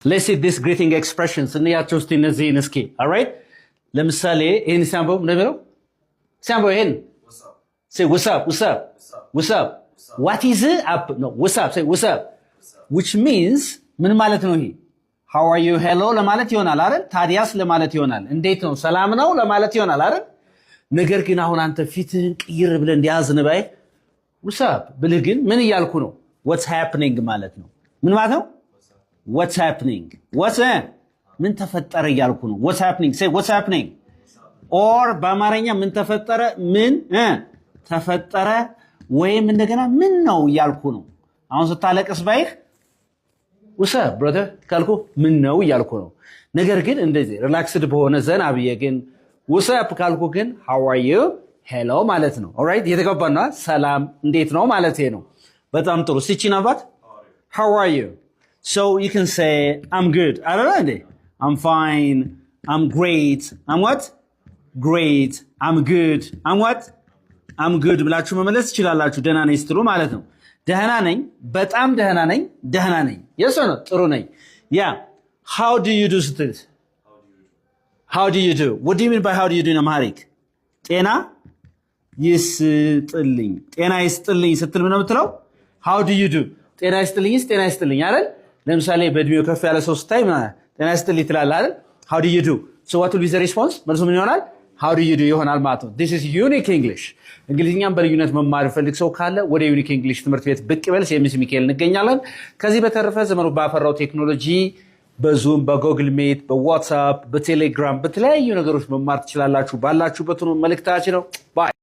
Let's see this greeting expressions. እንያቸው እስቲ እነዚህን እስኪ። Alright, ለምሳሌ ይህን ሲያንበው ምን የሚለው ሲያንበው ይሄን። Say "What's up?" "What's up?" "What's up?" "What is up?" No, "What's up?" Say "What's up?" which means ምን ማለት ነው ይሄ? "How are you?" "Hello" ለማለት ይሆናል አይደል? ታዲያስ ለማለት ይሆናል። እንዴት ነው? ሰላም ነው ለማለት ይሆናል አይደል? ነገር ግን አሁን አንተ ፊትህን ቅይር ብለህ እንዲያዝን ባይ "What's up" ብልህ ግን ምን እያልኩ ነው? "What's happening" ማለት ነው። ምን ማለት ነው? "What's happening?" What's ምን ተፈጠረ እያልኩ ነው። "What's happening?" Say "What's happening?" Or በአማርኛ ምን ተፈጠረ፣ ምን ተፈጠረ ወይም እንደገና ምን ነው እያልኩ ነው። አሁን ስታለቅስ ባይህ "What's up, brother?" ካልኩ ምን ነው እያልኩ ነው። ነገር ግን እንደዚህ relaxed በሆነ ዘና ብዬ ግን "What's up" ካልኩ ግን "How are you?" "Hello" ማለት ነው። Alright, እየተግባባን ነው። ሰላም እንዴት ነው ማለት ነው። በጣም ጥሩ። ሲቺን አባት "How are you?" So you can say "I'm good" አይደለ እንዴ? "I'm fine." "I'm great." "I'm what?" "Great." "I'm good." "I'm what?" "I'm good" ብላችሁ መመለስ ትችላላችሁ። ደህና ነኝ ስትሉ ማለት ነው። ደህና ነኝ፣ በጣም ደህና ነኝ፣ ደህና ነኝ። Yes ነው፣ ጥሩ ነኝ። Yeah, "How do you do" ስትል፣ "How do you do?" What do you mean by "How do you do" in Amharic? ጤና ይስጥልኝ፣ ጤና ይስጥልኝ ስትል ምን ነው የምትለው? "How do you do?" ጤና ይስጥልኝስ ጤና ይስጥልኝ አይደል? ለምሳሌ በእድሜው ከፍ ያለ ሰው ስታይ ጤና ይስጥልኝ ትላለህ አይደል? "How do you do?" So what will be the response? መልሱ ምን ይሆናል? "How do you do" ይሆናል ማለት ነው። This is Unique English። እንግሊዝኛም በልዩነት መማር የሚፈልግ ሰው ካለ ወደ Unique English ትምህርት ቤት ብቅ ይበል። ሲኤምሲ ሚካኤል እንገኛለን። ከዚህ በተረፈ ዘመኑ ባፈራው ቴክኖሎጂ በ Zoom፣ በ Google Meet፣ በ WhatsApp፣ በቴሌግራም በተለያዩ ነገሮች መማር ትችላላችሁ። ባላችሁበት መልእክታችን ነው። Bye.